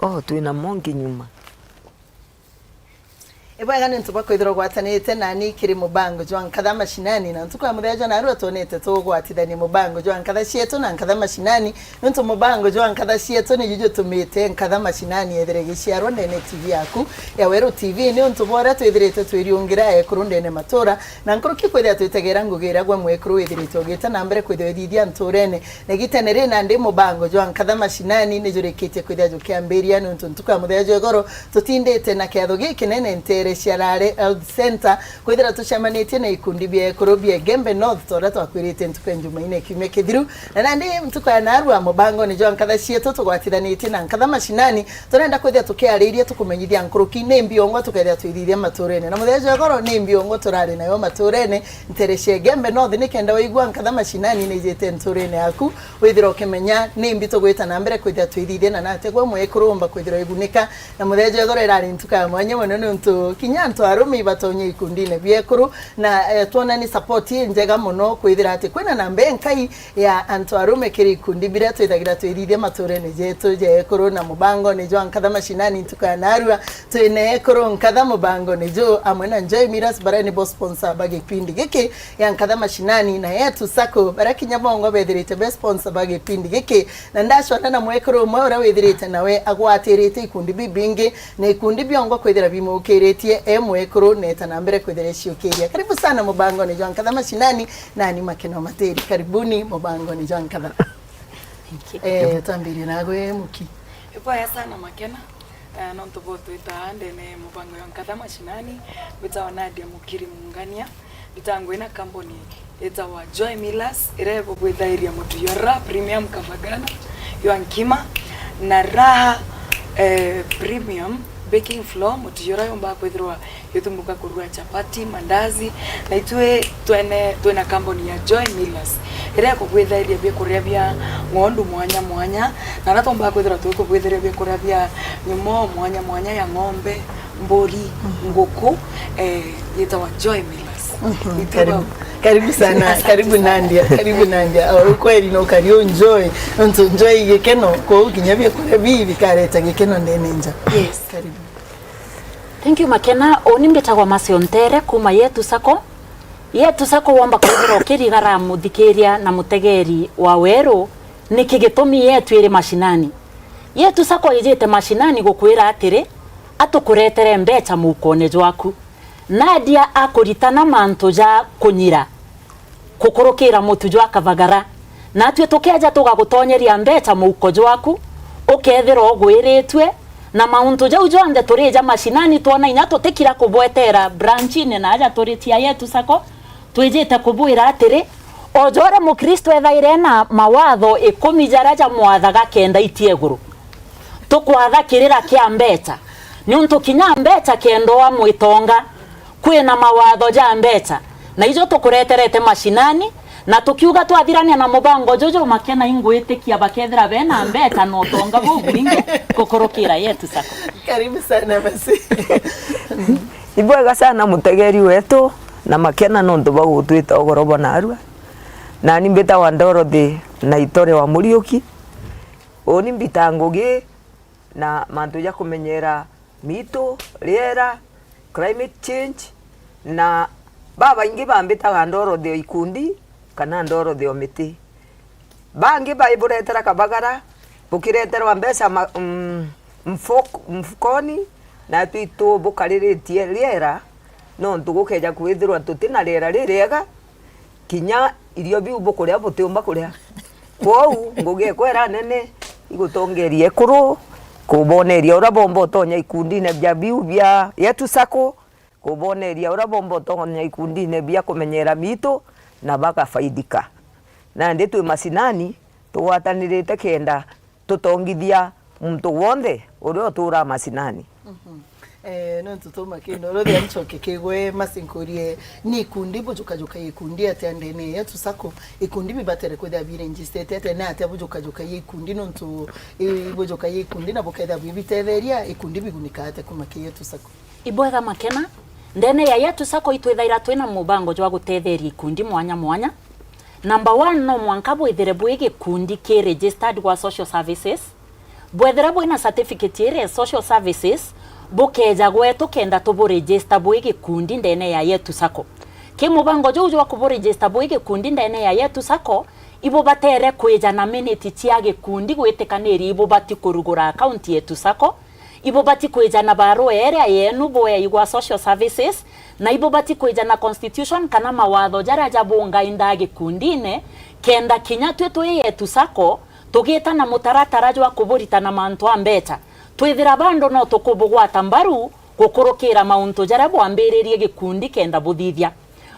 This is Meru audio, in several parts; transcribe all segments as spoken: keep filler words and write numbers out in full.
Oh, twina mongi nyuma. Ibwega ni untu bwa kwithirwa ugwatanite nani kiri mubango jwa Nkatha Mashinani, na ntuku ya muthenya jwa narua twonete tugwatithania mubango jwa Nkatha Cietu na Nkatha Mashinani, ni untu mubango jwa Nkatha Cietu niju jutumite Nkatha Mashinani ethire igiciarwa ndene T V yaku ya Weru T V, ni untu bwa uria twithirite twiriungira ekuru ndene matura, na nkuruki kwithira twitegera ngugi iria gwe mwekuru withirite ugita na mbere kwithirwa ithithia nturene. Na igitene ri nandi mubango jwa Nkatha Mashinani ni jurikitie kwithia jukiambiria, niuntu ntuku ya muthenya jwa igoro tutindite na kiatho gikinene ntere cia Rare Health Centre, kwithira tucemanitie na ikundi bia ekuru bia Igembe North, ta uria twakwirite ntuku ya Njumaine kiumia kithiru. Na nandi ntuku ya narua mubangone jwa Nkatha Cietu tugwatithanitie na Nkatha Mashinani, turenda kwithia tukiariria tukumenyithia nkuruki ni mbiongwa tukethia twithithia maturene. Na muthenya jwa igoro ni mbiongwa turari nayo maturene, ntere cia Igembe North, nikenda waigua Nkatha Mashinani ni ijite nturene yaku, withirwa ukimenya ni mbi tugwita na mbere kwithira twithithia na nate gwe mwekuru umba kwithirwa igunika. Na muthenya jwa igoro irari ntuku ya mwanya mono, niuntu kinya antu arume ibatonya ikundine bia ekuru, na, eh, twona ni support injega mono kwithira ati kwina namba inkai ya antu arume kiri ikundi biria twithagira twithithia maturene jetu ja ekuru. Na mubangone jwa Nkatha Mashinani ntuku ya narua, twina ekuru Nkatha mubangone juu amwe na Joy Miras, baria nibo sponsor ba gipindi giki ya Nkatha Mashinani na Yetu Sacco, baria kinya bongwa bethirite be sponsor ba gipindi giki. Na ndacwana na mwekuru umwe uria withirite nawe agwatirite ikundi bibingi, na ikundi biongwa kwithira bimukiritie e mwekuru, neta na mbere kwithira iciukiria. Karibu sana mubangone jwa Nkatha Mashinani, nani Makena Matiri. Karibuni mubangone jwa Nkatha. Thank you. Eh, twambirie nagwe Muki. Ibwega sana Makena. Eh, nontu bo twita ndene mubango ya Nkatha Mashinani, mbitawa Nadia Mukiri Mungania, mbitawa ngwina kambuni itawa Joy Millers, iria ikubwithairia mutu yora premium kavagara, ywa nkima, na raha, eh, premium baking flour, mutu yora yumba kwithirwa yutumbuka kurua chapati, mandazi, na itwi twene twina kambuni ya Joy Millers, iria ikubwithairia biakuria bia ng'ondu mwanya mwanya, na aria twombaga kwithirwa twikubwithiria biakuria bia nyomoo mwanya mwanya ya ng'ombe, mburi, nguku, eh, yitawa Joy Millers. Mhm, itwi karibu. Karibu sana, asante karibu sana. Nadia, karibu Nadia. Oh, ukweli no kari enjoy, nontu enjoy gikeno, kou kinya biakuria bii bikareta gikeno ndene nja. Yes. Karibu. Thank you, Makena. Uni mbitagwa Mercy Ontere kuma Yetu Sacco. Yetu Sacco womba kwithirwa ukirigara muthikiria na mutegeri wa Weru, niki gitumi Yetu iri mashinani? Yetu Sacco ijite mashinani gukwira atiri, atukuretere mbecha muukone jwaku. Nadia akuritana mantu ja kunyira kukurukira mutu jwa kavagara. Natwi tukeeja tugagutonyeria mbecha muuko jwaku, ukeethirwa ugwiritue, na mauntu jau jonthe turija mashinani twona inya tutikira kubweteera branchine na aja turi cia Yetu Sacco, twijite kubwira atiri, o ja uria Mukristo ethaire na mawatho ikumi jaria jamwathaga kenda itia iguru, tukwatha kirira kia mbecha, niuntu kinya mbecha kenda oa mwitonga, kwina mawatho ja mbecha, na ijo tukureterete mashinani, na tukiuga twathirania na mubango juju, Makena ingwitikia bakethira bena mbecha na utonga bubwingi gukurukira Yetu Sacco. Karibu sana basi. Ibwega sana mutegeri wetu na Makena nontu bwa gutwita ugoro bwa narua. Nani mbitagwa Dorothy Naitore wa Muriuki. Uni mbita ngugi na mantu ja kumenyera miitu, riera, climate change, na babaingi bambitaga Dorothy o ikundi kana Dorothy o miti. Bangi baiburetera kabagara, bukireterwa mbeca ma-, mm, mfuk-, mfukoni, na twitu bukariritie riera, nontu gukeja kwithirwa tutina riera ririega, kinya irio biu bukuria butiumba kuria. Kwou ngugi ekwa iria nene igutongeria ekuru, kuboneria uria bomba utonya ikundine bia biu bia Yetu Sacco, kuboneria uria bomba utonya ikundine bia kumenyera miitu na bakafaidika. Nandi twi mashinani tugwatanirite kenda tutongithia muntu wonthe uria uturaa mashinani. Mhm. Eh, nontu tuma kindo rothe anchoke kigwe masinkurie ni ikundi bujukajuka ya ikundi atia ndene ya Yetu Sacco, ikundi bibatere kwithira biregistered atia, na atia bujukajuka ya ikundi nontu ibujuka ya ikundi na bukethira bwibitetheria ikundi bigunika atia kuma ki Yetu Sacco? Ibwega Makena, ndene ya Yetu Sacco itwithaira twina mubango jwa gutetheria ikundi mwanya mwanya. Number one, no mwanka bwithire bwi gikundi ki registered gwa social services. Bwethira bwina certificate iria ya social services, bukeja gwetu kenda tuburegister bwi gikundi ndene ya Yetu Sacco. Ki mubango juu jwa kuburegister bwi gikundi ndene ya Yetu Sacco, ibubatere kwija na minute cia gikundi gwitikaniria ibubati kurugura account Yetu Sacco, ibubati kwija na barua iria yenu bweaigwa social services, na ibubati kwija na constitution kana mawatho jaria jabungaindaa gikundine, kenda kinya twi twi Yetu Sacco tugita na mutaratara jwa kuburitana mantu a mbecha, twithira bando no tukubugwata mbaru gukurukira mauntu jaria bwambiririe gikundi kenda buthithia.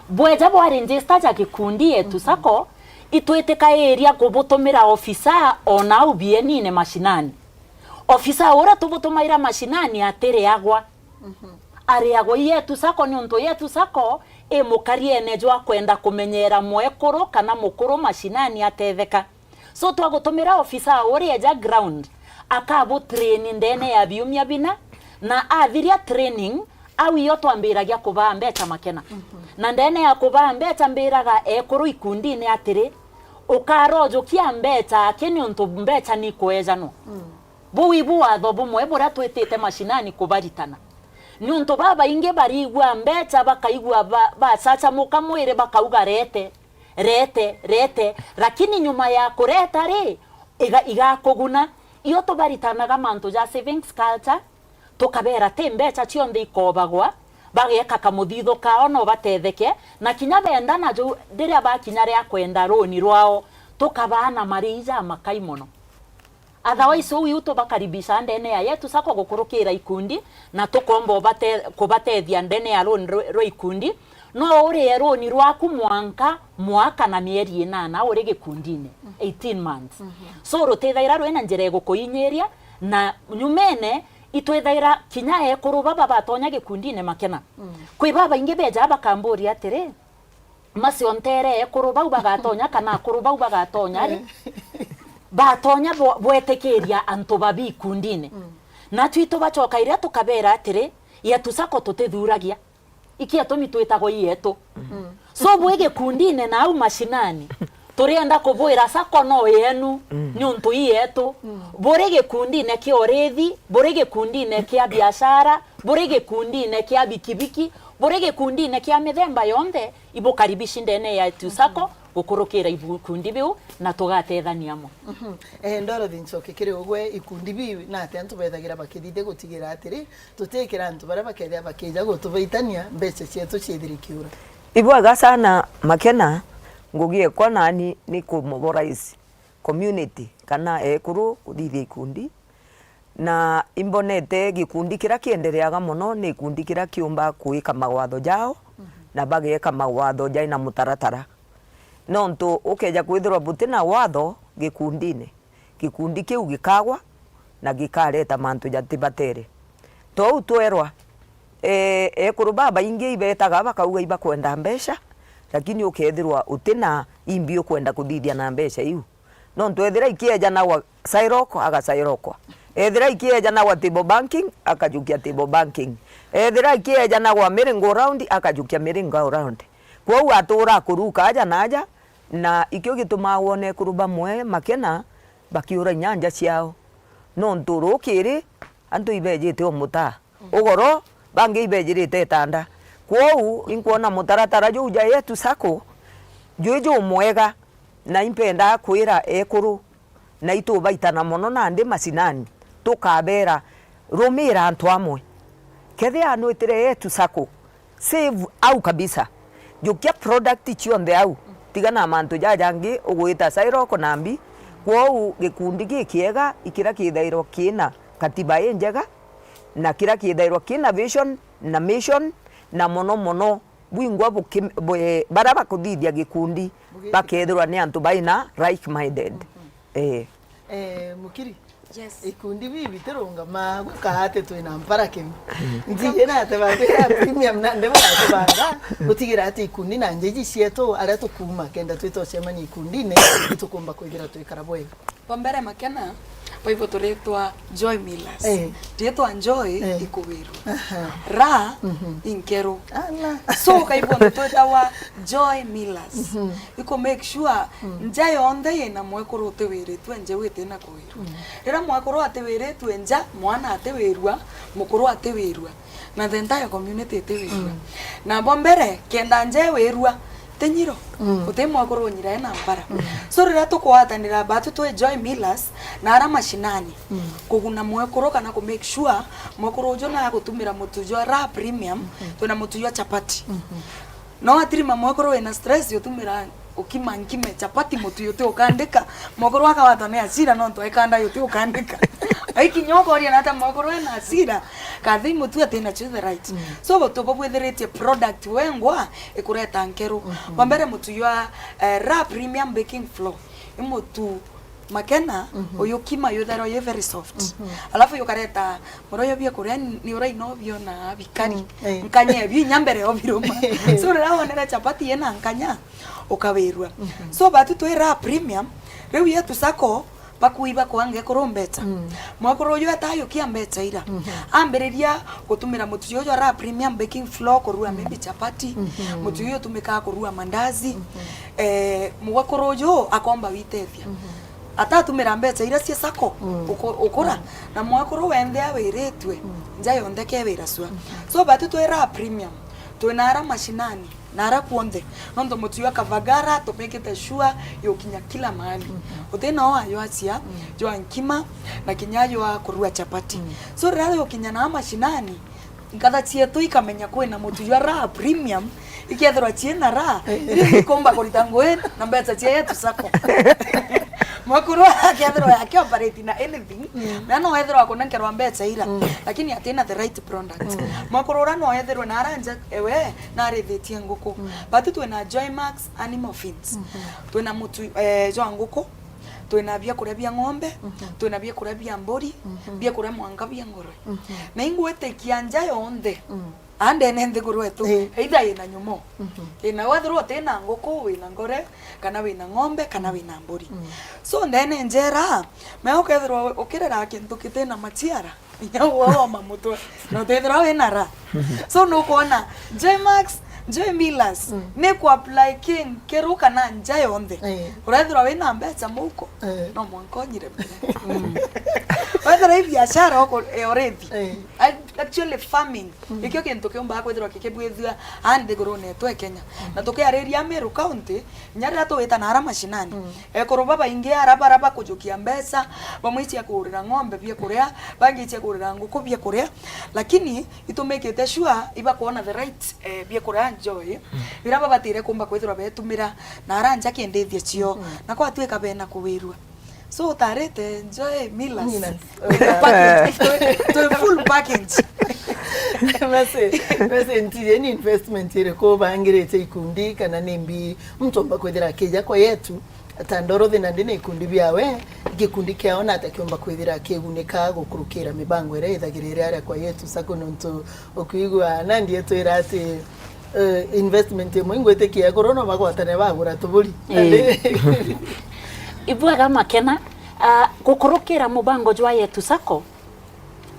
Bweja bwa register ja gikundi Yetu Sacco, itwitikairia kubutumira ofisa o nau bienine mashinani. Ofisa uria tubutumaira mashinani atiriagwa. Ariagwa i Yetu Sacco niuntu Yetu Sacco i mukariene jwa kwenda kumenyera mwekuru kana mukuru mashinani atetheka. So twagutumira ofisa uria eja ground, akabutrain ndene ya biumia bina, na athiria training, au io twambiragia kubaa mbecha Makena. Na ndene ya kubaa mbecha mbiraga ekuru ikundine atiri, ukarojukia mbecha aki niuntu mbecha ni ikwejanwa. Buu ibu watho bumwe buria twitite mashinani kubaritana. Niuntu babaingi barigua mbecha, bakaigua ba-, bachachamuka mwiri, bakauga, "Rete, rete, rete." Lakini nyuma ya kureta ri, iga-, igakuguna. Io tubaritanaga mantu ja savings culture, tukabera ti mbecha cionthe ikobagwa, bageka kamuthitho kao no batetheke, na kinya benda na ju riria bakinya ria kwenda roni rwao, tukabaa na marii jamakai mono. Otherwise, uu iu tubakaribisha ndene ya Yetu Sacco gukurukira ikundi, na tukomba ubate-, kubatethia ndene ya roni rwe-, rwa ikundi. No urie roni rwaku mwanka mwaka na mieri inana uri gikundine, eighteen months. So, rutithaira rwina njira igukuinyiria, na nyumene itwithaira kinya ekuru baba batonya gikundine Makena. Kwi babaingi beja bakamburia atiri, maciontere ekuru bau bagatonya kana akuru bau bagatonya ri? Batonya bwe-, bwetikiria antu babi ikundine. Na twi tubacoka iria tukabera atiri, Yetu Sacco tutithuragia. Iki atumi twitagwa i yetu. So bwi gikundine na au mashinani, turienda kubwira Sacco no yenu, niuntu i yetu. Buri gikundine kia urithi, buri gikundine kia biashara, buri gikundine kia bikibiki, buri gikundine kia mithemba yonthe, ibukaribishi ndene ya Yetu Sacco gukurukira ikundi biu na tugatethania amwe. Eh, Dorothy Nchoki, kiri ugwe ikundi biu na atia antu bethagira bakithithia gutigira atiri, tutikira antu baria bakethira bakija gutubaitania mbecha cietu ciithire ikiura. Ibwega sana Makena, ngugi ekwa nani ni kumoborize community kana ekuru kuthithia ikundi, na imbonete gikundi kiria kiendereaga mono ni gikundi kiria kiumba kuika mawatho jao, na bageka mawatho jai na mutaratara. Nontu ukeja kwithirwa buti na watho gikundine, gikundi kiu gikagwa na gikareta mantu jatibatere. Tou twerwa, e, ekuru babaingi ibetaga bakauga ibakwenda mbeca, lakini ukethirwa uti na imbi ukwenda kuthithia na mbeca iu. Nontu ethira ikiejanagwa Sairoko, agasairokwa. Ethira ikiejanagwa table banking, akajukia table banking. Ethira ikiejanagwa miringo round, akajukia miringo round. Kwou atura akuruka aja na aja, na ikio gitumaa wone ekuru bamwe Makena bakiura inyanja ciao. Nontu rukiri, antu ibejite o mutaa. Ugoro, bangi ibejirite itanda. Kwou, inkwona mutaratara juu ja Yetu Sacco, jwi jumwega, na impendaa kwira ekuru, na itubaitana mono nandi macinani, tukabera, rumira antu amwe. Kethia nwitire Yetu Sacco, save au kabisa. Jukia product cionthe au. Tiga na mantu jajangi ugwita Sairoko na mbi. Kwou gikundi gikiega, ikiria kithairwa kina katiba injega, na kiria kithairwa kina vision na mission, na mono mono bwingwa buki-, bwe-, baria bakuthithia gikundi bakethirwa ni antu baina like minded. Eh. Eh, Mukiri. Yes. Ikundi bibi bitirungama guka ati twina mpara kiu. Nziji nate bantu ya premium nandi baratubanga gutigira ati ikundi na nja iji cietu aria tukuuma kenda twita ucemania ikundine, itukumba kwithira twikara bwega. Bwa mbere, Makena, baibo turitwa Joy Millers. Eh. Riitwa Joy Eh. ikubirwa. Aha. Ra Mhm. inkeru. Ala. So, kaibo twitawa Joy Millers. Mhm. Iku make sure nja yonthe yina mwekuru utiwiritwe nja iu itina kuwirwa. Riria mwekuru atiwiritwe nja, mwana atiwirwa, mukuru atiwirwa, na the entire community itiwirwa. Na bwa mbere, kenda nja iwirwa, ti nyiro, guti mwekuru unyira ena mpara. So riria tukugwatanira batu twi Joy Millers na ara mashinani, kuguna mwekuru kana ku make sure mwekuru uju nagutumira mutu jwa Raha Premium, twina mutu jwa chapati. No atirima mwekuru wina stress, utumira ukima nkime chapati mutu uti ukandika. Mwekuru akawatwa ni asira nontu aikanda uti ukandika. Aikinya ukoria nata mwekuru ena asira, kathi mutu atina chu the right. So tubo bwithiritie product wengwa ikureta nkeru. Wa mbere mutu jwa, eh, Raha Premium Baking Flour. I mutu Makena, uyu kima yutherwa yi very soft. Alafu yukareta muro yo biakuria ni uraina obio na bikari. Eh. Nkanya ebio inya mbere obiruma. So riria wonere chapati yina nkanya, ukawirua. So batu twi Raha Premium, riu yetu sacco, bakui bakwange kuru mbecha. Mwekuru uyu atayukia mbecha ira. Ambiriria gutumira mutu juju jwa Raha Premium Baking Flour kurua maybe chapati, mutu uyu utumikaga kurua mandazi. Eh, mwekuru uyu akomba witethia. Atatumira mbecha iria cia sacco uku-, ukura, na mwekuru wenthe awiritwe, nja yonthe kewira cua. So batu twi Raha Premium, twina ara mashinani, na ara kuonthe, nontu mutu jwa Kavagara tumikite sure yukinya kila mahali. Utina o aywacia, jwa nkima, na kinya jwa kurua chapati. So riria yukinya na mashinani, nkatha cietu ikamenya kwina mutu jwa Raha Premium, ikethirwa ciina Raha, iria ikumba kurita ngui na mbecha cia yetu sacco. Mwekuru akethirwa yake operate na anything, na no ethirwa akunenkerwa mbecha ira, lakini atina the right product. Mwekuru ura no ethirwe na ara nja, ewe, narithitie nguku. Batu twina Joymax Animal Feeds. Twina mutu, eh, jwa nguku, twina biakuria bia ng'ombe, twina biakuria bia mburi, biakuria mwanka bia ngurwe. Na ingwitikia nja yonthe, a ndene nthiguru etu, either ina nyumo, ina, wethirwa utina nguku, wina ngore, kana wina ng'ombe, kana wina mburi. So ndene njera, me ukethirwa ukirera kintu kitina machiara, inya uwe woma mutwe, na utethirwa wina Raha. So nukwona, Joymax, Joy Millers, ni ku apply ki nkeru kana nja yonthe. Eh. Urethirwa wina mbecha muhuko, no mwanka unyire mbere. Wethirwa i biashara uku-, eh, already. Eh. Ac-, actually farming, ikio kintu kiumbaga kwithirwa kikibwithua a nthigurune yetu e Kenya. Na tukiariria Meru County, inya riria tuwita na ara mashinani, ekuru babaingi ara bara bakujukia mbecha, bamwe icia kugurira ng'ombe bia kuria, bangi icia kugurira nguku bia kuria, lakini itumikite sure ibakwona the right, eh, bia kuria njoy, biria babatire kumba kwithirwa betumira na ara nja kindithia cio, na kwatuika bena kuwirua. So utarite Joy Millers. Millers. With a package, to, to a full package. Mese, mese ntirie ni investment iriku ubangirite ikundi kana ni mbi muntu omba kwithira akija kwa yetu? Ta Dorothy nandi na ikundi biawe, gikundi kiao nata kiomba kwithira kigunika gukurukira mibango iria ithagirire aria kwa yetu sacco nontu ukwigua nandi etwira ati Eh, investment imwe ingwitikia ekuru no bagwatane bagura tuburi. Eh. Ibwega Makena, ah, gukurukira mubango jwa yetu sacco,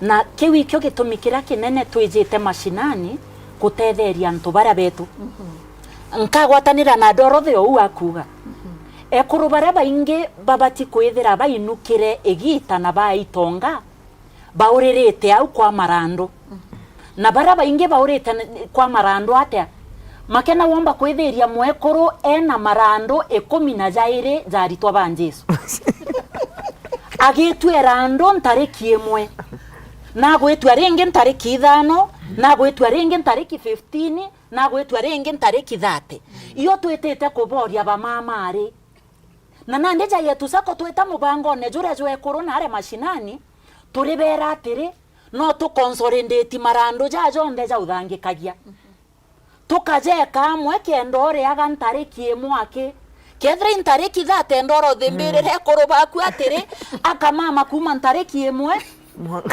na kiu ikio gitumi kiria kinene twijite mashinani gutetheria antu baria betu. Nkagwataniria na Dorothy ou akuga, ekuru baria baingi babati kwithira bainukire igita na baitonga, bauririte au kwa marandu. Na baria baingi baurite n-, kwa marandu atia? Makena womba kwithiria mwekuru ena marandu ikumi na jairi ja aritwa ba Jesu. Agitua irandu ntariki imwe. Nagwitua ringi ntariki ithano, nagwitua ringi ntariki fifteen, nagwitua ringi ntariki thirty. Iyo twitite kuboria bamama ari. Na nandi ja yetu sacco twita mubangone juria jwa ekuru na aria mashinani, turibera atiri, no tuconsolidate marandu ja jonthe ja uthangikagia. Tukajeka amwe kenda uriaga ntariki imwe aki, Kethira i ntariki thate ndoro thimbirire ekuru baku atiri, akamama kuma ntariki imwe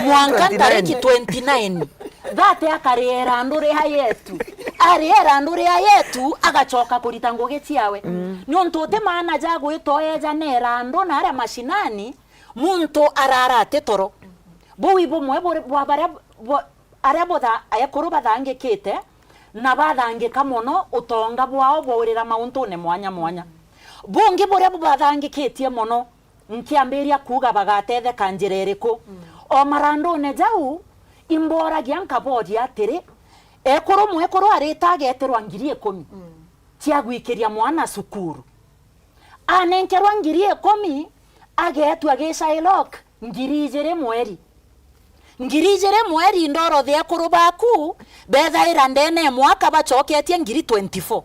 mwanka ntariki twenty-nine. Thate akaria irandu ria yetu. Aria irandu ria yetu, agacoka kurita ngugi ciawe. Niuntu uti maana ja gwitoeja na irandu na aria mashinani, muntu arara ati toro. Buu i bumwe buri-, bwa baria bu-, aria butha-, ekuru bathangikite na bathangika mono, utonga bwao bwaurira mauntune mwanya mwanya. Bungi buria bubathangikitie mono, nkiambiria kuuga bagatetheka njira iriku? O marandune jau, imbooragia nkaboria atiri, ekuru mwekuru arita ageetirwa ngiri ikumi cia gwikiria mwana cukuru. Anenkerwa ngiri ikumi, ageetua gi Shylock ngiri ijiri mweri. Ngiri ijiri mweri, ndoro thia ekuru baku bethaira ndene ya mwaka bacoketie ngiri twenty-four.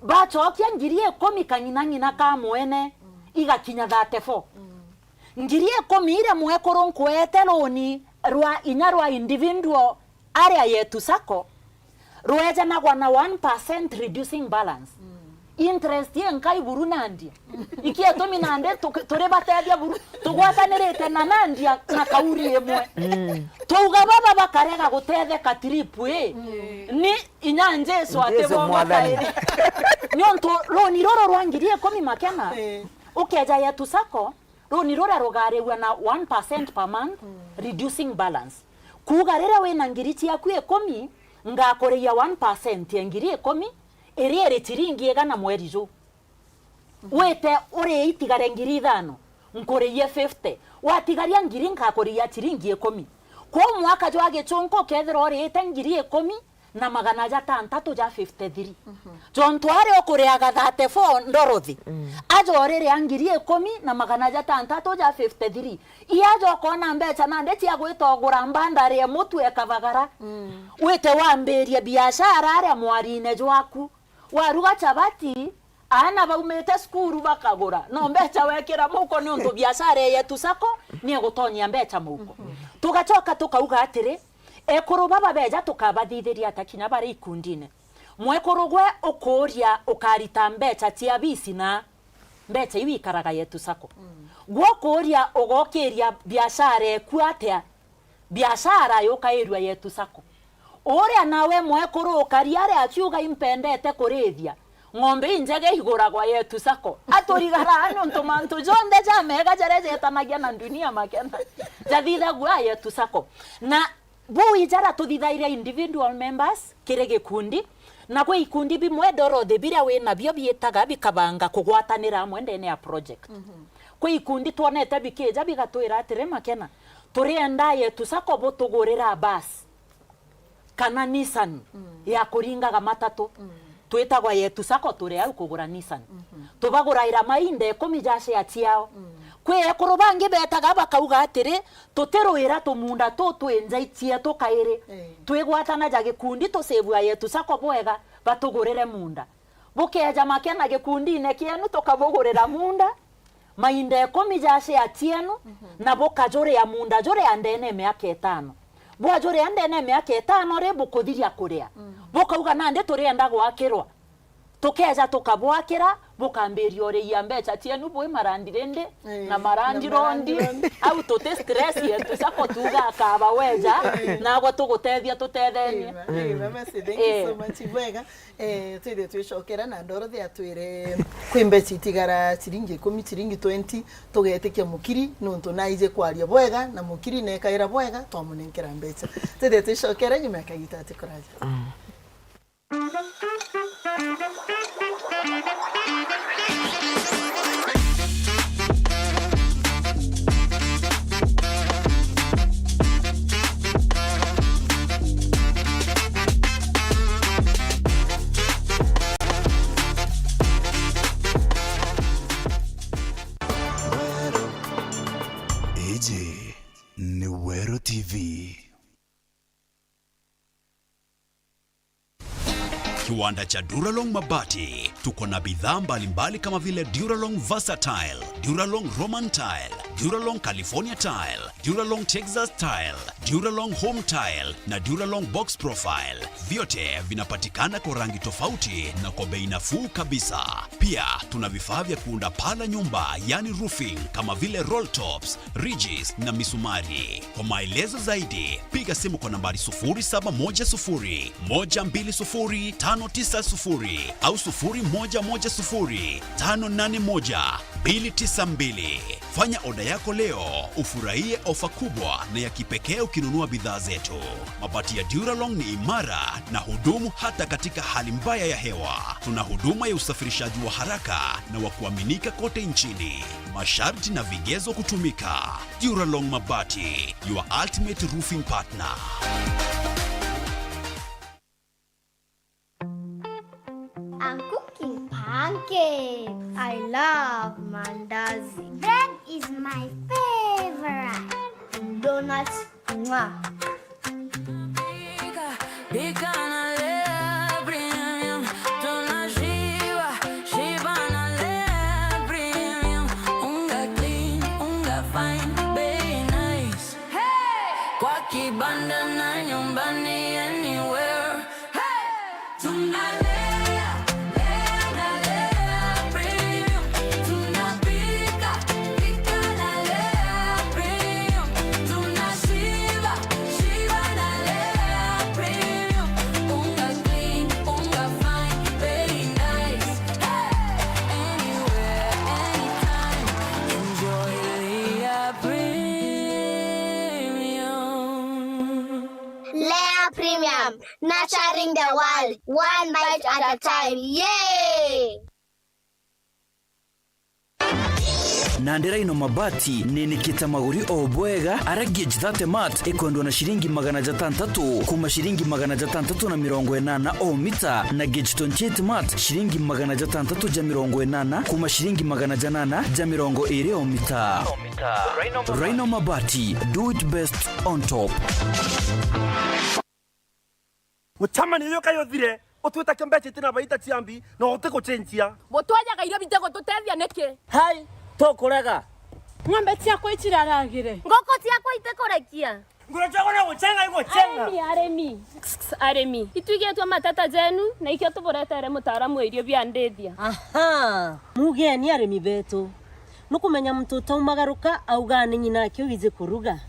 Bacokia ngiri ikumi kang'inang'ina ka mwene, igakinya thirty-four. Ngiri ikumi iria mwekuru nkuete runi rwa inya rwa individual aria yetu sacco, rwejanagwa na one percent reducing balance. Interest inkai buru na ndia. Ikietumi nandi tu-, turi batethia buru, tugwatanirite na nandia na kauri imwe. Twauga baba bakarega gutetheka trip ii, ni inya Jesu ati Jesu bo Mwathani. Bakairi. Niuntu runi ruru rwa ngiri ikumi makena, ukeja yetu sacco, runi ruria rugarigua na one percent per month, reducing balance. Kuuga riria wina ngiri ciaku ikumi, ngakuriia one percent ya ngiri ikumi, iria iri ciringi igana mweri ju. Wite uri itigare ngiri ithano, nkuriie fifty. Watigaria ngiri, nkakuriia ciringi ikumi. Kwou mwaka jwa gichunku ukethirwa uriite ngiri ikumi, na magana jatantatu ja fifty-three. Jontu aria ukuriaga thirty-four Dorothy, aja uriria ngiri ikumi na magana jatantatu ja fifty-three. Iaja ukona mbecha nandi cia gwita ugura mbandari ya mutu ekabagara. Wite wambirie biashara aria mwarine jwaku. Waruga chabati, aana baumite cukuru bakagura. No mbecha wekira muko niuntu biashara yetu sacco niegutonyia mbecha muko. Tugacoka tukauga atiri, ekuru baba beja tukabathithiria ata kinya bari ikundine? Mwekuru gwe ukuuria ukarita mbecha cia bisi na mbecha iu ikaraga yetu sacco. Gwe ukuuria ugokiria biashara eku atia? Biashara yukairua yetu sacco. Uria nawe mwekuru ukari aria akiuga impendete kurithia, ng'ombe injega iguragwa yetu sacco. Aturigara niuntu mantu jonthe ja mega jaria jetanagia na dunia makena jathithagua yetu sacco. Na buu ijara tuthithaira individual members kiri gikundi, na kwi ikundi bimwe Dorothy biria wi nabio biitaga bikabanga kugwatanira amwe ndene ya project. Kwi ikundi twonete bikija bigatwira atiri, makena, turienda yetu sacco butugurira bus kana Nissan ya kuringaga matatu. Twitagwa yetu sacco, turi au kugura Nissan. Tubaguraira mainda ikumi ja share ciao. Kwi ekuru bangi betaga bakauga atiri, tutiruira tumunda tu twi nja icietu kairi. Twigwatana ja gikundi tusivua yetu sacco bwega, batugurire munda. Bukeja makena gikundine kienu tukabugurira munda, mainda ikumi ja share cienu, na bukajuria munda juria ndene ya miaka itano. Bwajuria ndene ya miaka itano ri, bukuthiria kuria. Bukauga, nandi turienda gwakirwa. Tukeja tukabwakira, bukambiria uriia mbecha cienu bwi marandi rindi, na marandi rondi. Au tuti stress yetu sacco tuga akaba weja, nagwe tugutethia tutethenie. Amen. Amen. Mercy, thank you so much. Bwega. Eh, twithie twicokera na Dorothy atwire kwi mbecha itigara ciringi ikumi, ciringi twenty, tugetikia mukiri, nuntu naije kwaria bwega, na mukiri nekaira bwega, twamunenkera mbecha. Twithie twicokera nyuma ya kagita ati kuraja. Iji ni Weru T V. Kiwanda cha Duralong Mabati. Tuko na bidhaa mbalimbali kama vile Duralong Versatile, Duralong Roman Tile, Duralong California Tile, Duralong Texas Tile, Duralong Home Tile na Duralong Box Profile. Vyote vinapatikana kwa rangi tofauti na kwa bei nafuu kabisa. Pia tuna vifaa vya kuunda paa la nyumba, yani roofing, kama vile roll tops, ridges na misumari. Kwa maelezo zaidi, piga simu kwa nambari sufuri saba moja sufuri, moja mbili sufuri, tano tisa sufuri au sufuri moja moja sufuri, tano nane moja, mbili tisa mbili. Fanya oda yako leo, ufurahie ofa kubwa na ya kipekee ukinunua bidhaa zetu. Mabati ya Duralong ni imara na hudumu hata katika hali mbaya ya hewa. Tuna huduma ya usafirishaji wa haraka na wa kuaminika kote nchini. Masharti na vigezo kutumika. Duralong Mabati, your ultimate roofing partner. I'm cooking pancakes. I love mandazi. Bread is my favorite. Donuts, mwah. Pika na Lea Premium, tunashiba, shiba na Lea Premium. Unga clean, unga fine, bei nice. Hey! Kwa kibanda na nyumbani, anywhere. Hey! Tunalea, lea na Lea Premium. Tunapika, pika na Lea Premium. Tunashiba, shiba na Lea Premium. Unga clean, unga fine, very nice. Hey! Anywhere, anytime. Enjoy Lea Premium. Lea Premium, nurturing the world, one bite at a time. Yay! Nandi Rhino Mabati ninikite maguri o bwega, ara gauge thirty mat ikwendwa na ciringi magana jatantatũ kuma ciringi magana jatantatũ na mirongo inana o mita, na gauge twenty-eight mat ciringi magana jatantatũ ja mirongo inana kuma ciringi magana janana ja mirongo iri o mita. Rhino Mabati, do it best on top. Mucemanio uyu kai uthire, utwitakia mbeca itina baita ciambi, na utigucenjia. Mutwajaga irio bitigututethia niki? Hai, tukurega. Ng'ombe ciakwa iciraragire. Ngoko ciakwa itikurekia. Ngura ciakwa na gucenga igucenga. Arimi, arimi. Kss, kss, arimi. Itwigitwe mateta jenu, na ikio tuburetere mutaaramu wa irio bia ndithia. Aha, mugeni arimi betu. Nukumenya muntu utaumagaruka auga ni nyina ake wiji kuruga.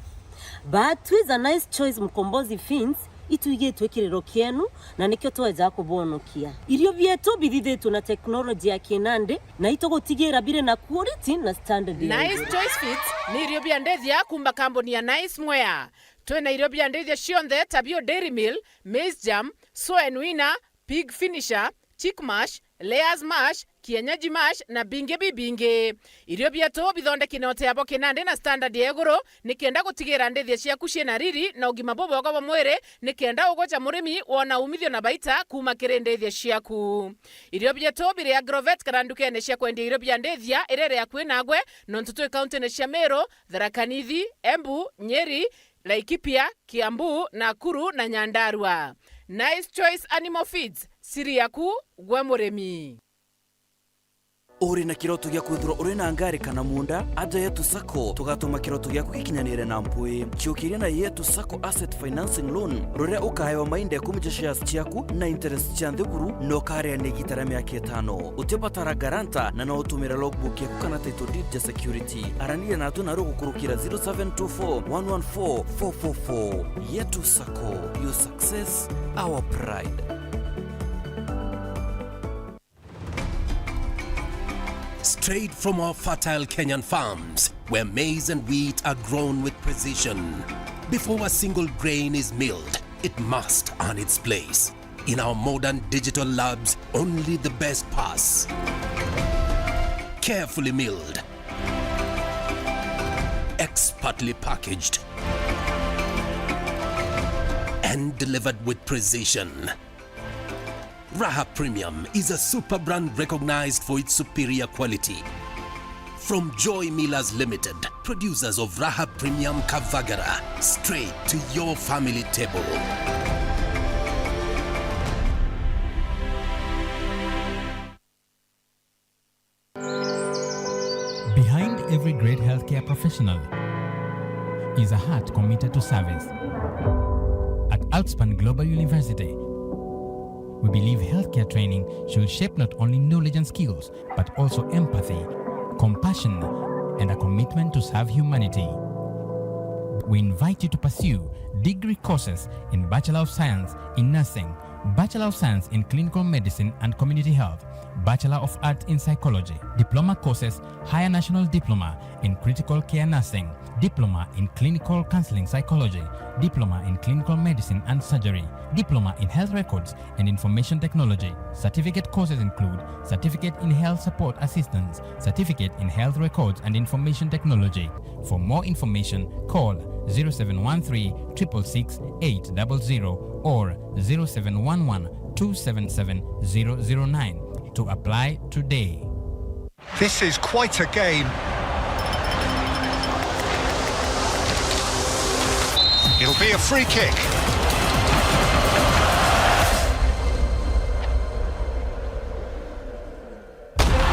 But with a Nice Choice Mkombozi Feeds, itwigitwe kiriro kienu, na nikio tweja kubonokia. Irio bietu bithithitwe na teknoloji ya kinandi, na itugutigira biri na quality na standard ya iguru. Nice Choice Feeds ni irio bia ndithia kuma kambuni ya Nice Mwea. Twina irio bia ndithia cionthe ta bio Dairy Meal, Maize Germ, Soen Winner, Pig Finisher, Chick Mash, Layers Mash, Kienyeji Mash na bingi bibingi. Irio bietu bithondeki na uteabo kinandi na standard ya iguru, nikenda gutigira ndithia ciaku ciina riri na ugima bubwega bwa mwiri, nikenda ugwe ja murimi wona umithio na baita kuma kiri ndithia ciaku. Irio bietu biri Agrovet kana ndukene cia kwendia irio bia ndithia iria iri akui nagwe, nontu twi kauntine cia Meru, Tharaka Nithi, Embu, Nyeri, Laikipia, Kiambu, Nakuru na Nyandarua. Nice Choice Animal Feeds, siri yaku gwe murimi. Uri na kiroto gia kwithirwa uri na ngari kana munda? Aja Yetu Sacco, tugatuma kiroto giaku gikinyanire na mpwi. Ciukiria na Yetu Sacco Asset Financing Loan, ruria ukahewa mainda ikumi ja shares ciaku na interest cia nthiguru, na ukariania igita ria miaka itano. Utibatara guarantor, na no utumire logbook yaku kana title deed ja security. Araniria natwe naru gukurukira zero seven two four, one one four, four four four. Yetu Sacco, your success, our pride. Straight from our fertile Kenyan farms, where maize and wheat are grown with precision. Before a single grain is milled, it must earn its place. In our modern digital labs, only the best pass. Carefully milled, expertly packaged, and delivered with precision. Raha Premium is a super brand recognized for its superior quality. From Joy Millers Limited, producers of Raha Premium Kavagara, straight to your family table. Behind Every great healthcare professional is a heart committed to service. At Outspan Global University, we believe healthcare training should shape not only knowledge and skills, but also empathy, compassion, and a commitment to serve humanity. We invite you to pursue degree courses in Bachelor of Science in Nursing, Bachelor of Science in Clinical Medicine and Community Health, Bachelor of Arts in Psychology, diploma courses, Higher National Diploma in Critical Care Nursing, Diploma in Clinical Counseling Psychology, Diploma in Clinical Medicine and Surgery, Diploma in Health Records and Information Technology, certificate courses include Certificate in Health Support Assistance, Certificate in Health Records and Information Technology. For more information, call zero seven one three triple six eight double zero or zero seven one one two seven seven zero zero nine to apply today. This is quite a game. It'll be a free kick.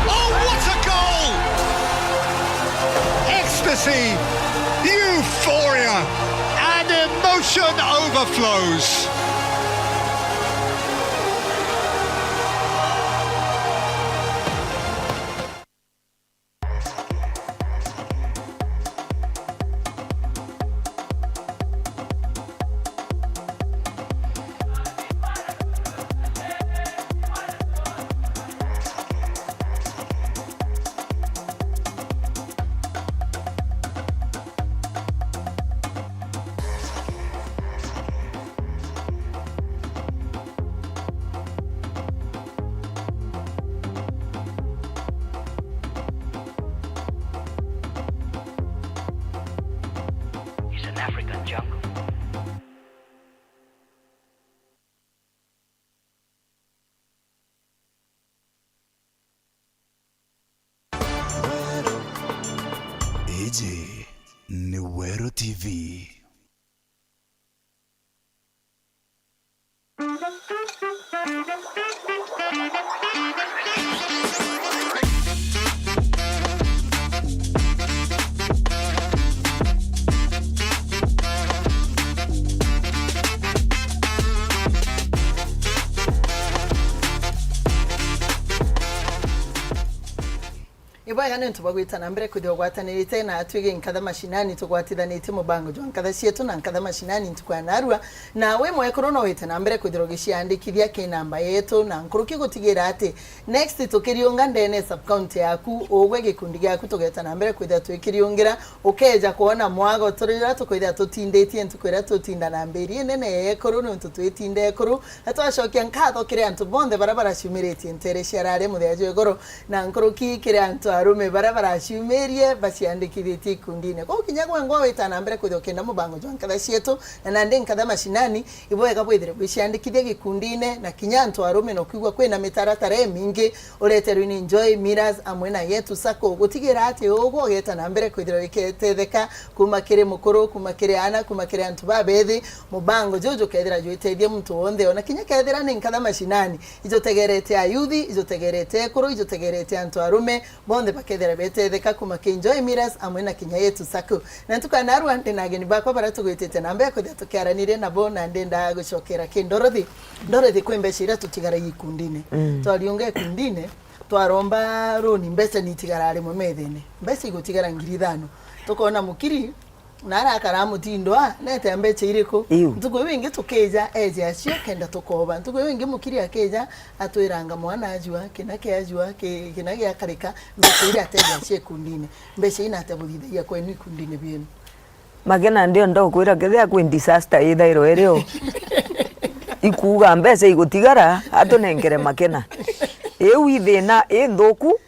Oh, what a goal! Ecstasy, euphoria, and emotion overflows. It's an African jungle. Iji ni Weru T V. Ibwega ni untu bwa gwita na mbere kwithirwa ugwatanirite na atwigi nkatha mashinani, tugwatithanitie mubango jwa nkatha cietu na nkatha mashinani ntuku ya narua. Na wi mwekuru no wite na mbere kwithirwa ugiciandikithia ki namba yetu, na nkuruki gutigira ati next tukiriunga ndene sub county yaku, ugwe gikundi giaku tugeta na mbere kwithirwa twikiriungira, ukeja kwona mwago turi riria tukwithirwa tutinditie ntuku iria tutinda na mbiri inene ya ekuru, ni untu twitinda ekuru, na twacokia nkatho kiri antu bonthe baria baraciumiritie ntere cia raria muthia jwa iguru. Na nkuruki kiri antu arume baria baraciumirie baciandikithitie ikundine. Kwou kinya gwe ngwa wita na mbere kwithirwa ukienda mubango jwa nkatha cietu, na nandi nkatha mashinani, ibwega bwithire bwiciandikithia gikundine, na kinya antu arume no kwigua kwina mitaratara imingi ureterwe ni Joy Millers amwe na Yetu Sacco, gutigira ati ugwe ugeta na mbere kwithirwa wiketetheka kuma kiri mukuru, kuma kiri ana, kuma kiri antu babethi. Mubango juju jukethira jwitethia muntu wonthe, ona kinya kethira ni nkatha mashinani, ijutegerete ayuthi, ijutegerete ekuru, ijutegerete antu arume, bonthe bakethira betetheka kuma ki Joy Millers amwe na kinya Yetu Sacco. Na ntuku ya narua ndi na ageni bakwa baria tugwitite na mbere kwithira tukiaraniria nabo, na ndenda gucokera ki Dorothy. Dorothy, kwi mbeca iria tutigaragia ikundine. Mm. Twariunga ikundine, twaromba loan, mbeca ni itigara rimwe methene. Mbeca igutigara ngiri ithano. Tukona mukiri na arakara mutindo a, nete mbeca iriku? Iu. Ntuku iu ingi tukija, eje acio kenda tukoba. Ntuku iu ingi mukiri akija, atwiranga mwana ajua, kina kiajua, ki-, kina giakarika, mbeca iria ateja acio ikundine. Mbeca ina atia buthithagia kwenu ikundine bienu? Makena, ndienda ukwira, kethia kwi disaster ithairwa irio, ikuuga mbeca igutigara, atunenkere Makena. Iu i thina inthuku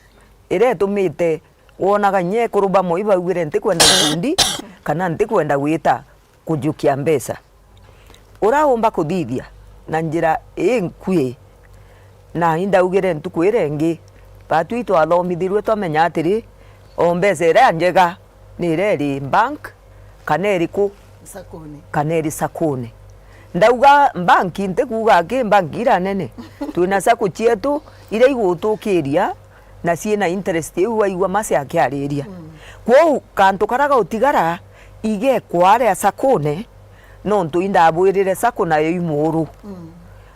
iria itumite wonaga inya ekuru bamwe ibaugire, "Ntikwenda gikundi, kana ntikwenda gwita kujukia mbeca." Uraumba kuthithia na njira inkui, na indaugire ntuku iria ingi, batwi twathomithirue twamenya atiri, o mbeca iria njega ni iria iri bank, kana iriku? Sakuni. Kana iri sakuni. Ndauga bank, ntikuuga aki bank iria nene. Twina sacco cietu iria igutukiria, na ciina interest iu waigua Mercy akiariria. Mm. Kwou kantu karia gautigara igekwa aria sacco-ne, nontu indabwirire sacco nayo i Muuru. Mm.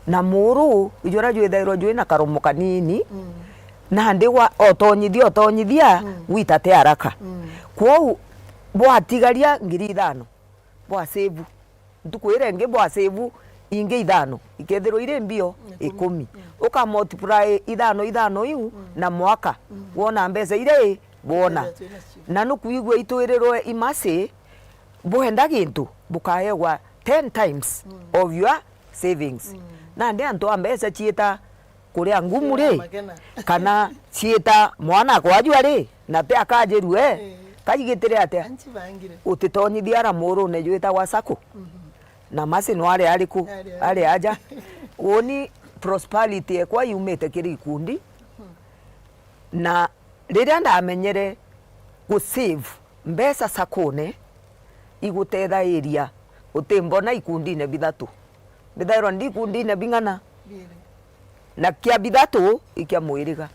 Na Muuru ijuria jwithairwa jwina karumo kanini, mm, nandi wa-, otonyithia, otonyithia, mm, gwita ti haraka. Mm. Kwou bwatigaria ngiri ithano, bwa save. Ntuku iria ingi bwa save ingi ithano, ikethirwa iri mbio ikumi. Ikumi. Mm. Uka multiply ithano, ithano iu, mm, na mwaka, mm, wona mbeca iria i, bwona. Mbeca twinacio. Na nukwigua itwirirwe i Mercy, bwenda gintu, bukaegwa ten times, mm, of your savings. Mm. Nandi antu a mbeca ciita kuria ngumu ri, makena, kana ciita mwana akwajua ri, na ti akajirue, eh, kajigitire atia? Anchibangire. Utitonyithia ara Muurune jwitagwa sacco. Mhm. Na Mercy no ari ariku? Ari, ari. Ari aja. Woni prosperity ekwa yumite kiri ikundi. Mhm. Na riria ndamenyere gu save mbeca sacco-ne, igutethairia utimbona ikundine bithatu. Mbithairwa ndi ikundine bing'ana? Biiri. Na kia bithatu i kia mwiriga.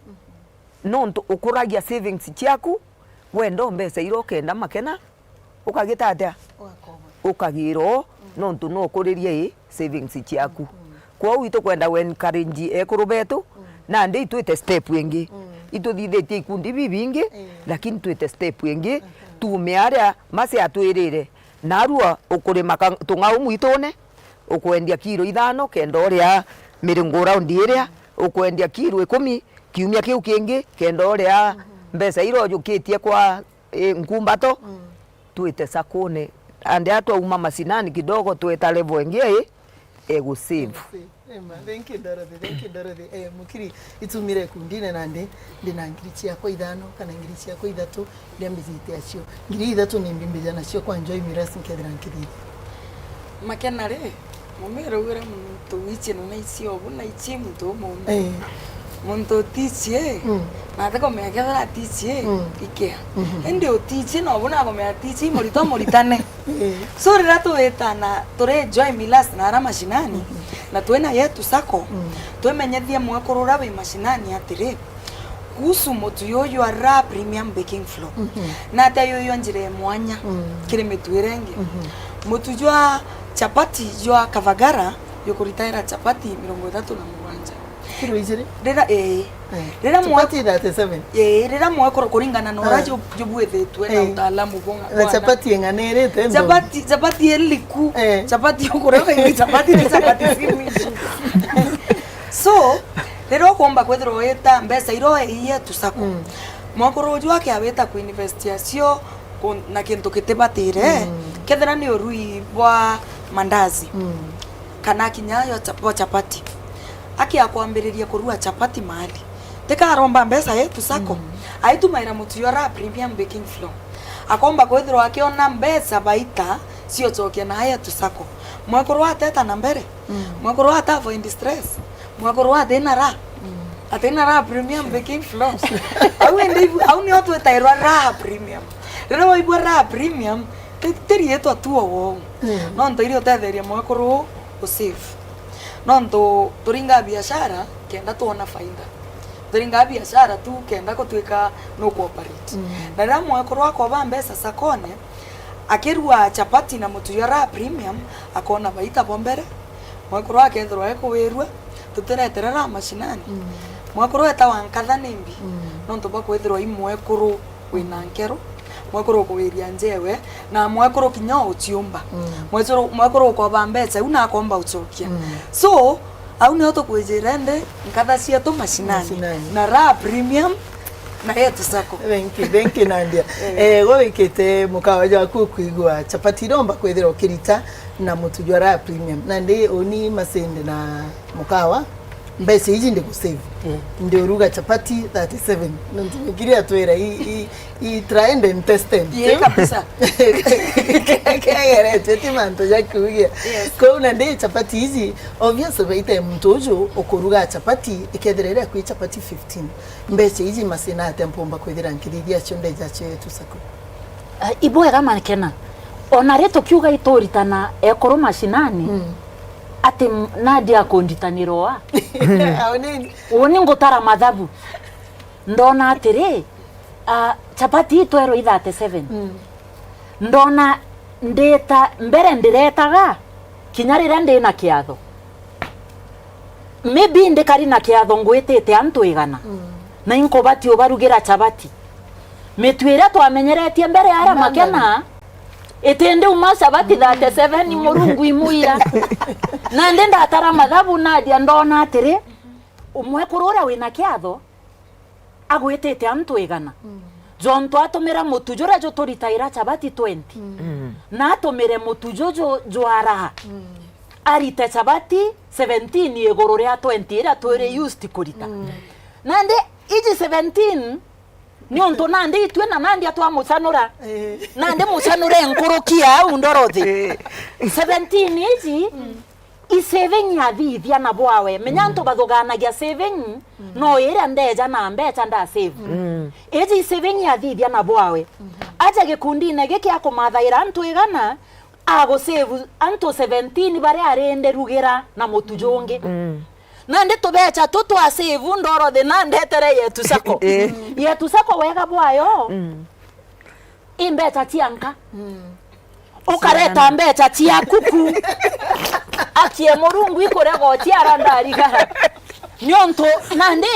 Mhm. Nontu ukuragia savings ciaku, wenda o mbeca iria ukenda makena, ukagita atia? Ugakoba. Ukagira o, mm, nontu no ukuririe i savings ciaku. Mm. Kwou itukwenda we encourage ekuru betu, mm, nandi itwite step ingi. Mm. Ituthithitie ikundi bibingi, eh, lakini twite step ingi, aha, tuume aria Mercy atwirire. Narua ukurima ka-, tung'au mwitune, ukwendia kiro ithano kenda uria miringo round iria, ukwendia kiro ikumi kiumia kiu kingi kenda uria, mhm, mbeca iria ujukitie kwa, eh, nkumbato. Mm. Twite sacco-ne. Andia twauma mashinani kidogo, tweta level ingi i, e gu save. Ema, thank you, Dorothy. Thank you, Dorothy. Eh, Mukiri, itumire ikundine nandi, ndi na ngiri ciakwa ithano kana ngiri ciakwa ithatu, iria mbijite acio. Ngiri ithatu ni mbi mbija nacio kwa Joy Miras nkethira nkithithia. Makena ri, mumire ugire muntu wichie nuna icio obu na ichie muntu umume. Eh. Muntu utichie, mm, na atikomea kethira atichie, mm, ikea. Mhm. Indi utichie nobu nakomea atichie, imurito muritane. Eh. So, riria twitana turi Joy Millers na ara mashinani, mhm, na twina yetu sacco, mm, twimenyethie mwekuru uria wi mashinani atiri, kuhusu mutu yuyu jwa Raha Premium Baking Flour, mhm, na atia yuyu njira ya mwanya, mm, kiri mitu iria ingi. Mhm. Mutu jwa chapati jwa Kavagara jukuritaira chapati mirongo ithatu na mugwanja. Kiro ijiri? Rira, ii. Eh. Rira mwe- Chapati thirty-seven? Ii, rira mwekuru kuringana na uria, eh, ju-, jubuithitue na, eh, utaalamu bwa-, na bwana. Chapati ing'ana irite nthongi? Chapati, chapati iliku. Eh. Chapati ukuria kaingi, chapati ni chapati simi. So, rira ukumba kwithirwa wita mbeca iria ueie tu sacco, mm, mwekuru uju akiawita kuinvest acio ku-, na kintu kitibatire, mm, kethira ni urui bwa mandazi, mm, kana kinya yo cha-, bwa chapati, akia kwambiriria kurua chapati mahali, tikaromba mbeca yetu sacco, mm, aitumaira mutu jwa Raha Premium Baking Flour, akomba kwithirwa akiona mbeca baita ciochokia na yetu sacco. Mwekuru ateta na mbere, mm, mwekuru ata avoid stress, mwekuru atina Raha, mm, atina Raha Premium Baking Flour. Au indi ibu, au nio twitairwa Raha Premium. Riria waigua Raha Premium, ti, ti riitwa tu o wou. Mm. Nontu iri utetheria mwekuru u save. Nontu turinga biashara kenda twona faida. Turinga biashara tu kenda gutwika nuku operate. Mm. Na riria mwekuru akoba mbeca sacco-ne, akirua chapati na mutu jwa Raha Premium, akona baita bwa mbere. Mwekuru akethirwa ekuwirua, tutiretere Raha mashinani. Mm. Mwekuru etawa nkatha nimbi? Mm. Nontu bwa kwithirwa i mwekuru wina nkero, mwekuru ukuwiria njewe, na mwekuru kinya uchiumba. Mm. Mwekuru, mwekuru ukoba mbeca iu na akomba uchokia. Mm. So, au nio tukwijira ndi nkatha cietu mashinani. Mashinani. Na Raha Premium na yetu sacco. Thank you, thank you, Nadia. Eh. Eh, gwe wikite mukawa jwaku kwigua chapati iromba kwithira ukirita na mutu jwa Raha Premium. Nandi uni Mercy ndi na mukawa, mbeca iji ndi gu save. Mm. Ndi uruga chapati thirty-seven. Nontu Mukiri atwira i, i, i tried and tested. Ye, kabisa. Kegeretwe ti mantu ja kuugia. Yes. Kou nandi chapati iji, obviously baita muntu uju ukuruga chapati, ikethira iria kwi chapati fifteen. Mbeca iji Mercy na atia mpumba kwithira nkithithia cio ndeja cio yetu sacco? Ah, ibwega Makena. Ona ri tukiuga ituritana ekuru mashinani, mm, Ati m-, Nadia akunditanira oa? Au nini? Uuni ngutara mathabu. Ndona atiri, ah, chapati itwerwa i thirty-seven. Mm. Ndona ndita, mbere ndiretaga, kinya riria ndi na kiatho. Maybe ndikari na kiatho ngwitite antu igana. Mm. Na inkubati ubarugira chapati. Mitu iria twamenyeretie mbere ara Makena, iti ndiuma chapati thirty-seven Murungu imuira. Nandi ndatara mathabu Nadia ndona atiri, umwekuru uria wina kiatho, agwitite antu igana. Mm. Jontu atumira mutu juria juturitaira chabati twenty. Mm. Mm. Na atumire mutu juju jwa raha. Mm. Arite chabati seventeen iguru ria twenty iria twiri used kurita. Mm. Nandi iji seventeen, niuntu nandi itwi na nandi atwamucanura. Eh. Nandi mucanure nkuruki au ndorothi. Eh. Seventeen iji, mm. I saving ya thithia na bwawe. Menya, mm, antu bathuganagia saving, mm, no iria ndeja na mbecha nda save. Mm. Iji i saving ya thithia na bwawe. Mm. Aja gikundine giki akumathaira antu igana, agu save antu seventeen baria arindi rugira na mutu jungi. Mm. Nandi tubecha tu twa save ndorothi na ndetere Yetu Sacco. Eh. Yetu Sacco wega bwayo. Mm. I mbecha cia nka. Mm. Ukareta mbecha ciaku ku. Akie Murungu ikurega uciara ndarigara. Niuntu nandi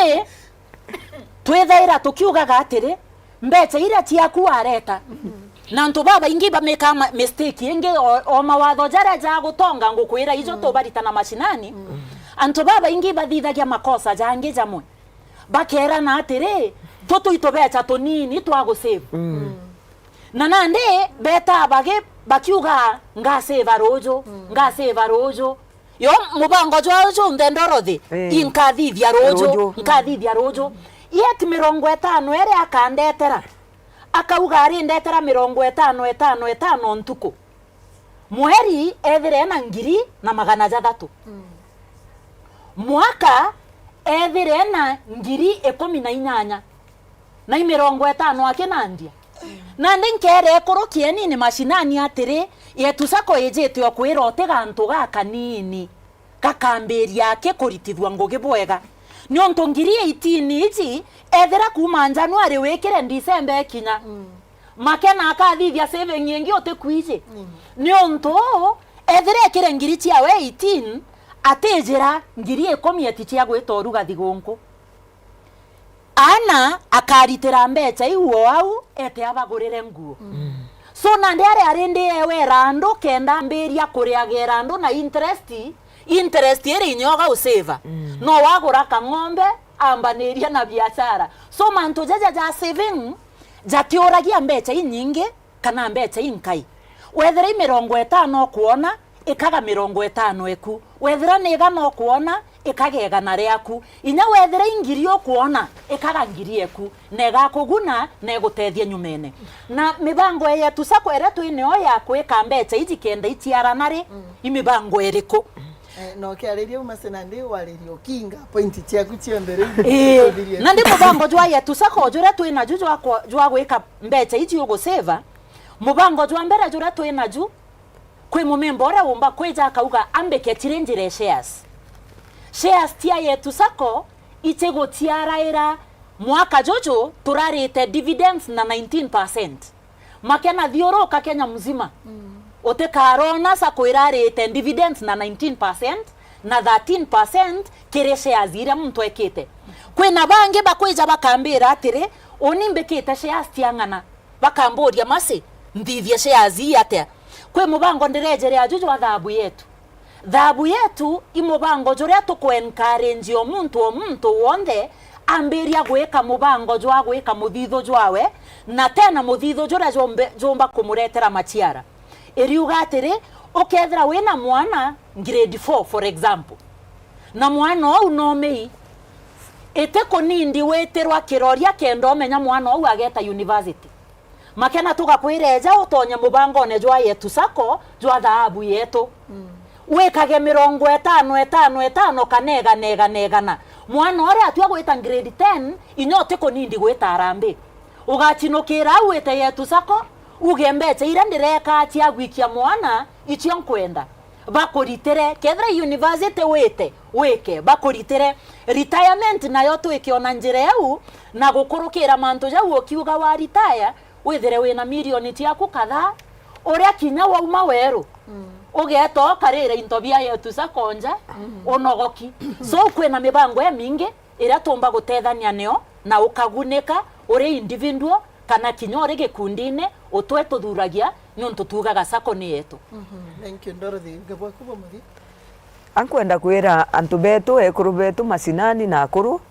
twithaira tukiugaga atiri, mbecha iria ciaku wareta. Na antu babaingi bameka ma-, mistake ingi o, o mawatho jaria ja gutonga ngukwira ijo, mm, tubarita na mashinani. Mm. Antu babaingi bathithagia makosa jangi jamwe. Bakerana atiri, tutu itubecha tunini twa gusave. Mm. Mm. Na nandi betaa bagi-, bakiuga, "Ngasave ruju, mm, ngasave ruju." Yo, mubango jwao junthe ndorothi, eh, inkathithia ruju, ruju, nkathithia ruju. Yet mirongo itano iria akandetera, akauga arindetera mirongo itano, itano, itano ntuku. Mweri ethire ena ngiri na magana jathatu. Mm. Mwaka ethire ena ngiri ikumi na inyanya. Na i mirongo itano akinandia. Mm. Nandi nkere ekuru kienini mashinani atiri, Yetu Sacco ijite o kwira uti gantu gakanini gakambiria aki kuritithua ngugi bwega. Niuntu ngiri eighteen iji, ethira kuuma January wikire December ikinya, mm, Makena akathithia saving ingi utikwiji. Mm. Niuntu ethira ekire ngiri ciawe eighteen, atijira ngiri ikumi eti cia gwita uruga thigunku. Ana akaritira mbecha iu o au, ete abagurire nguo. Mm. So, nandi aria rindi ewe irandu kenda ambiria kuriaga irandu na interest, interest iri inyoga usave. Mm. No wagura kang'ombe, ambaniria na biashara. So, mantu jaja ja saving jatiuragia mbecha inyingi, kana mbecha inkai. Wethira i mirongo itano ukuona, ikaga mirongo itano eku. Wethira ni igana ukuona, ikaga igana riaku. Inya wethira i ngiri ukuona, ikaga ngiri eku. Na igakuguna, na igutethie nyumene. Na mibango ya Yetu Sacco iria twi nayo ya kwika mbecha iji kenda iciarana ri, mm, i mibango iriku? Eh, no kiariria uma sena ndi wariria ukinga point ciaku cia mbere. Ii, na ndi mubango jwa Yetu Sacco juria twi naju jwa kwa-, jwa gwika mbecha iji ugusave, mubango jwa mbere juria twi naju, kwi mumemba uria umba kwija akauga ambike chiri njire shares. Shares cia Yetu Sacco ichiguciaraira mwaka juju turarite dividends na nineteen percent. Makena thiuruka Kenya mzima. Mm. Utikarona Sacco irarite dividends na nineteen percent na thirteen percent kiri shares iria muntu ekite. Kwina bangi bakwija bakambira atiri, uni mbikite shares cia ng'ana. Bakamburia, "Masi, nthithie shares ii atia?" Kwi mubango ndirejerea ju jwa Thahabu Yetu. Thahabu Yetu i mubango juria tuku encourage o muntu, o muntu wonthe ambiria gwika mubango jwa gwika muthithu jwawe, na tena muthithu juria jumbe-, jumba kumuretera maciara. Iriuga atiri, ukethira wina mwana grade four, for example, na mwana ou no mei, iti kunindi witirwa kiroria kenda umenya mwana ou ageta university. Makena tugakwira eja utonye mubangone jwa Yetu Sacco jwa Thahabu Yetu. Mm. Wikage mirongo itano, itano, itano, kana igana, igana, igana. Mwana uria atua gwita grade ten, inya utikunindi gwita harambee. Ugachinukira au wite Yetu Sacco, uge, "Mbecha iria ndireka cia gwikia mwana, icio nkwenda." Bakuritire, kethira university wite, wike, bakuritire. Retirement nayo twikiona njira iu, na gukurukira mantu jau ukiuga wa retire, withire wina milioni ciaku kadhaa, uria kinya wauma weru, ugeeta ukarira into bia yetu sacco nja, unogoki. So, kwina mibango imingi iria tuumba gutethania nio, na ukagunika uri individual kana kinya uri gikundine, utwe tuthuragia niuntu tuugaga sacco ni yetu. Thank you, Dorothy. Uge bwaku bwa muthia. Ankwenda kwira antu betu, ekuru betu, mashinani na akuru,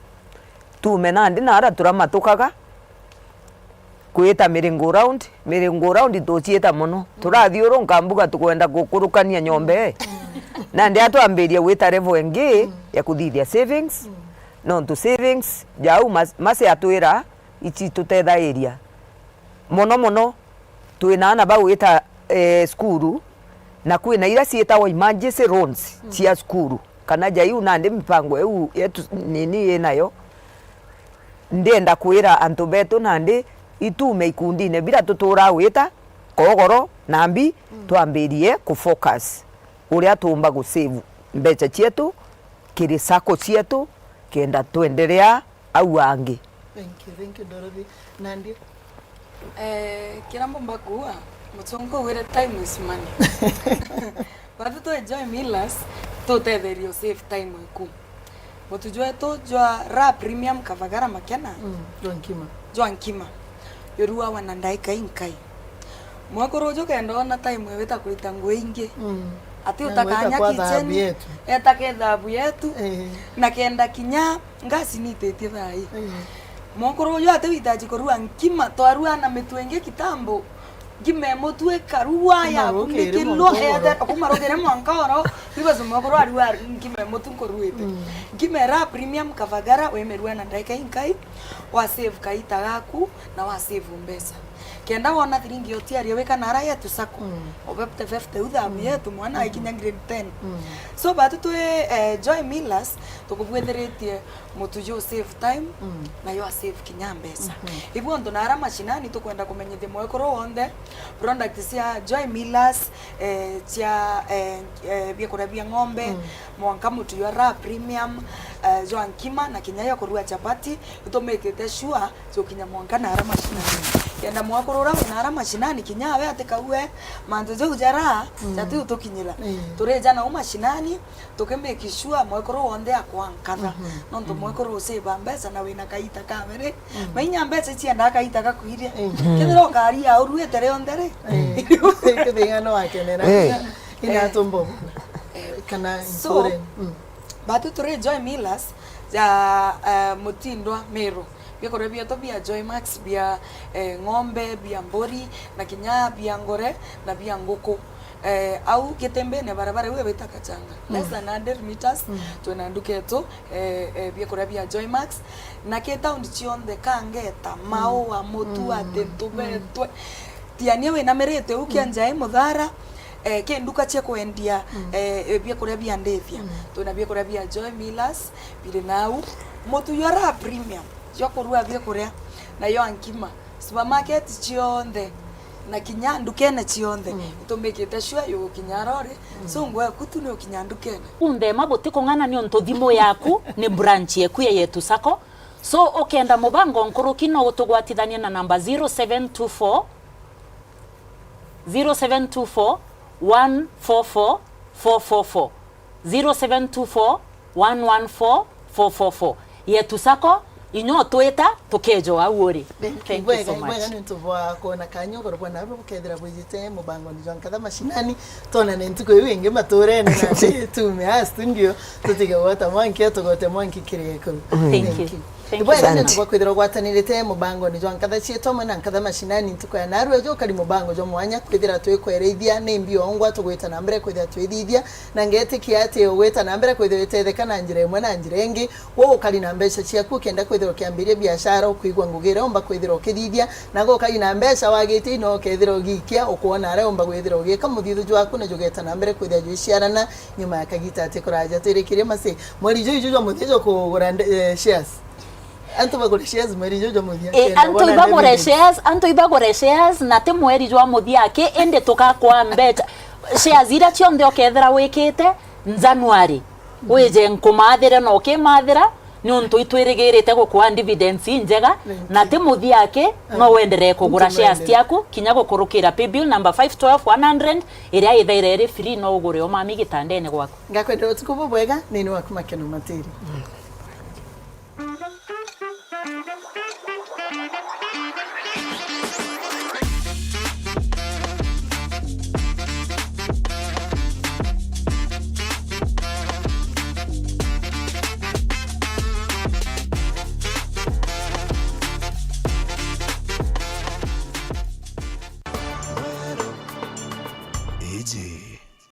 tuume nandi na aria turamatukaga kwita miringo round, miringo round tuciita mono. Turathiurunka mbuga tukwenda gukurukania nyombe. Nandi atwambirie gwita level ingi ya kuthithia savings, nontu savings jau mas-, mase atwira ici tutethairia. Mono mono, twina aana bagwita, eh, cukuru, na kwina iria ciitagwa emergency loans cia cukuru, kana ja iu nandi mipango iu yetu nini inayo. Ndienda kwira antu betu nandi ituume ikundine bira tutura gwita kogoro na mbi, twambirie ku focus uria tuumba gu save mbeca cietu kiri sacco cietu, kenda twenderea au angi. Thank you, thank you, Dorothy. Nandi? Eh, kira mbumba kuuga, mutongo wire time is money. Bathu twi Joy Millers, tutetherie u save time eku. Mutu jwetu jwa Raha Premium Kavagara Makena, mm, jwa nkima, jwa nkima, yuruawa na ndaika inkai. Mwekuru uju kenda ona time ewita kurita nguo ingi, mm, ati na utaka gwita anya kwa thahabu kitchen, yetu, etake thahabu yetu, eh, na kenda kinya ngasi nititie thaa ii. Eh. Mwekuru uju ati witaji kurua nkima, twarua na mitu ingi kitambo. Ngima e mutu ikarua ya kunikilwa, kuma rukiri mwanka oro, kuma rukiri mwanka oro, because mwekuru arua ngima e mutu nkuruite. Mm. Ngima e Raha Premium Kavagara, wimirua na ndaika inkai, wa save kaita gaku, na wa save mbeca. Kenda wona thiringi utiaria wika na ara yetu sacco. Mm. Obepte fifty u thabu, mm, yetu mwana, mm, aikinya grade ten. Mm. So, batu twi, eh, Joy Millers, tukubwithiritie mutu ju save time, mm, na yo a save kinya mbeca. Mhm. Ibu antu na ara mashinani tukwenda kumenyithia mwekuru wonthe, product cia Joy Millers, eh, cia, eh, eh, biakuria bia ng'ombe, mm, mwanka mutu jwa Raha Premium, eh, jwa nkima na kinya ya kurua chapati, itumikite sure jukinya mwanka na ara mashinani. Kenda mwekuru ura wina ara mashinani, kinya awe atikaue mantu jau jara, mm, jati utukinyira. Mm. Turija nau mashinani, tuki make sure mwekuru wonthe akwa nkatha. Mhm. Nontu, mm, mwekuru usiva mbeca na wina kaita kawe ri, mm, mainya mbeca iciendaa kaita gakwiria. Mm. Kethira ukari ya uruite rionthe ri, mm, kethira no akenera. Eh. Ina, eh, atumbo. Eh. Kana so, nkure. Mm. Batu turi Joy Millers ya, eh, Mutindwa Meru. Biakuria bietu bia Joy Max, bia, eh, ng'ombe, bia mburi, na kinya bia ngore, na bia nguku. Eh, au Gitimbine, barabara iu ibita Kachanga. Mm. Less than hundred meters, mm, twina nduka yetu, eh, eh, biakuria bia Joy Max. Na ki town cionthe, Kangeta, mm, Maua, Mutua, mm, Tintubetwe. Tiania wina mirite u kia, mm, Njai, Muthara, eh, ki nduka cia kwendia, mm, eh, eh, biakuria bia ndithia. Mm. Twina biakuria bia Joy Millers, biri nau. Mutu jwa Raha Premium, jwa kurua biakuria, na yo a nkima. Supermarket cionthe, na kinya ndukene cionthe, mm, itumikite sure yugukinya rori. Mm. So, nguo yaku tu ni ukinya ndukene. Unthema butikung'ana niuntu thimu yaku ni branch yeku ya Yetu Sacco. So, ukenda mubango nkuruki, no utugwatithanie na namba zero seven two four, zero seven two four, one four four, four four four, zero seven two four, one one four, four four four. Yetu Sacco, inya utwita, tukeeja au uri. Thank you. Thank you so much. Ibwega, ibwega niuntu bwa kwona kanya iguru bwa narua bukethira bwijite mubangoni jwa Nkatha Mashinani. Twonane ntuku iu ingi maturene, na tuume aa studio, tutige gwota mwanki, tugote mwanki kiri gikuru. Thank you. Thank you. Ibwega niuntu bwa kwithira ugwatanirite mubangoni jwa Nkatha Cietu amwe na Nkatha Mashinani ntuku ya narua. Uju ukari mubango jwa mwanya kwithira twikwerithia ni mbi ongwa tugwita na mbere kwithira twithithia, na ngetikia ati ugwita na mbere kwithira witetheka na njira imwe na njira ingi. Gwe ukari na mbeca ciaku ukenda kwithira ukiambiria biashara, ukwigua ngugi iria umba kwithira ukithithia, na gwe ukari na mbeca wagitia ino ukethira ugiikia, ukwona aria umba kwithira ugiika, muthithu jwaku na jugeta na mbere kwithira jwiciarana nyuma ya kagita ati kuraja. Twirikirie masi, mweri juu juu jwa muthia jwa kugura nde-, eh, shares. Antu bagure shares mweri juu jwa muthia. Eh, kenda antu bona ibagure dividends. Shares, antu ibagure shares, na ti mweri jwa muthia aki, indi tugakwaa mbeca. Shares iria cionthe ukethira wikite January, wije nkumathire na ukimathira, niuntu itwirigirite gukua dividends injega, na ti muthia aki, no wenderee kugura shares ciaku, kinya gukurukira paybill number five twelve one hundred, iria ithaire iri free, no ugure o mami gitandene gwaku. Ngakwendera utuku bubwega, nini waku Makeno Matiri.